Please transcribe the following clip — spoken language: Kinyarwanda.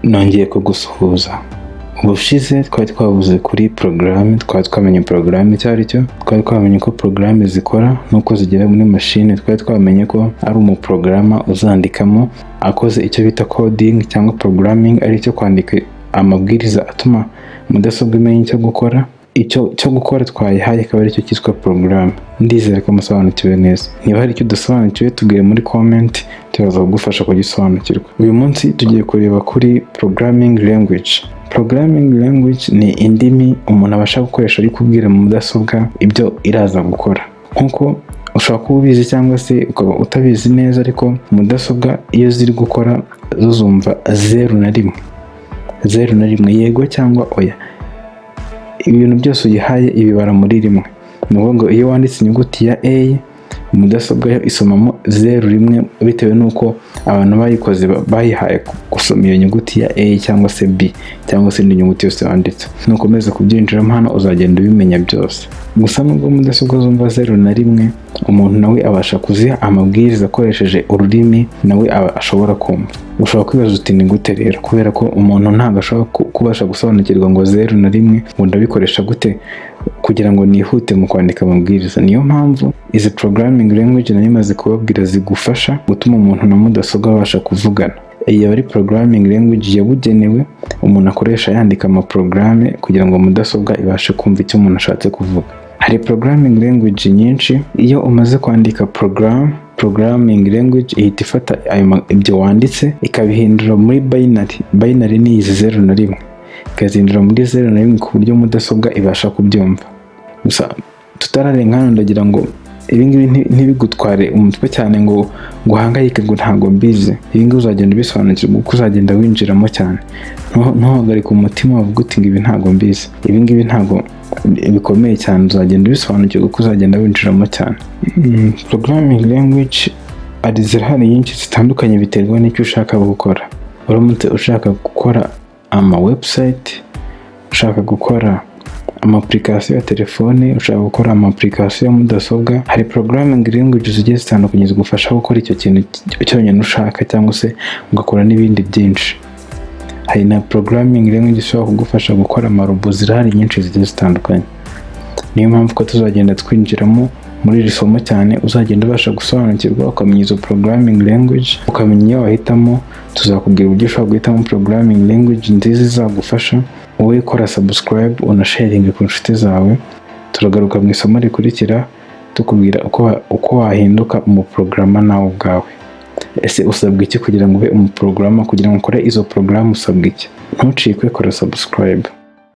Nongeye kugusuhuza. Ubushize twari twavuze kuri porogaramu, twari twamenye porogaramu icyo ari cyo, twari twamenye ko porogaramu zikora n'uko zigera muri mashine, twari twamenye ko ari umuporogaramu uzandikamo akoze icyo bita coding cyangwa programming, ari cyo kwandika amabwiriza atuma mudasobwa imenya icyo gukora. Icyo cyo gukora twayihaye akaba aricyo cyitwa porogaramu. Ndizera ko musobanukiwe neza. Niba hari icyo udasobanukiwe, tubwire muri comment, turaza kugufasha kugisobanukirwa. Uyu munsi tugiye kureba kuri programming language. Programming language ni indimi umuntu abasha gukoresha ari kubwira mudasobwa ibyo iraza gukora. Nk'uko ushobora kuba ubizi cyangwa se ukaba utabizi neza, ariko mudasobwa iyo ziri gukora zo zumva zeru na rimwe, zeru na rimwe, yego cyangwa oya. Ibintu byose uyihaye ibibara muri rimwe. Ni ukuvuga ngo iyo wanditse inyuguti ya A, mudasobwa yo isomamo zeru rimwe, bitewe n'uko abantu bayikoze bayihaye gusoma iyo nyuguti ya A cyangwa se B cyangwa se indi nyuguti yose wanditse. Nukomeza kubyinjiramo hano, uzagenda ubimenya byose. Gusa nubwo mudasobwa zumva zeru na rimwe, umuntu nawe abasha kuziha amabwiriza akoresheje ururimi nawe aba ashobora kumva. Ushobora kwibaza uti: "Ni gute rero?" Kubera ko umuntu ntabwo ashobora kubasha gusobanukirwa ngo zeru na rimwe ngo ndabikoresha gute kugira ngo nihute mu kwandika amabwiriza. Niyo mpamvu izi programming language nari maze kubabwira zigufasha gutuma umuntu na mudasobwa babasha kuvugana. Iyi aba ari programming language yabugenewe umuntu akoresha yandika amaporogaramu kugira ngo mudasobwa ibashe kumva icyo umuntu ashatse kuvuga. Hari programming language nyinshi. Iyo umaze kwandika program, programming language ihita ifata ibyo wanditse ikabihindura muri binary. Binary ni izi zeru na rimwe, ikazihindura muri zeru na rimwe ku buryo mudasobwa ibasha kubyumva. Gusa tutararenga hano, ndagira ngo ibingibi ntibigutware umutwe cyane ngo uhangayike ngo ntabwo mbizi. Ibingibi uzagenda ubisobanukirwa uko uzagenda winjiramo cyane. Ntuhagarike umutima wavuga uti ngo ibi ntabwo mbizi, ibingibi ntabwo bikomeye cyane. Uzagenda ubisobanukirwa uko uzagenda winjiramo cyane. Programming language ari zirahari nyinshi zitandukanye, biterwa n'icyo ushaka gukora. Uramutse ushaka gukora ama website, ushaka gukora ama application ya telefone, ushaka gukora ama application ya mudasobwa, hari programming language zigiye zitandukanye zigufasha gukora icyo kintu cyonyine ushaka, cyangwa se ugakora n'ibindi byinshi. Hari na programming language ishobora kugufasha gukora amarobo. Zirahari nyinshi zigiye zitandukanye. Niyo mpamvu ko tuzagenda twinjiramo muri iri somo cyane, uzagenda ubasha gusobanukirwa, ukamenya izo programming language, ukamenya iyo wahitamo. Tuzakubwira uburyo ushobora guhitamo programming language nziza izagufasha. Wowe kora subscribe, unasharinge ku nshuti zawe. Turagaruka mu isomo rikurikira tukubwira uko wahinduka umuporogaramu nawe ubwawe. Ese usabwa iki kugira ngo ube umuporogaramu? Kugira ngo ukore izo porogaramu usabwa iki? Ntucikwe, kora subscribe.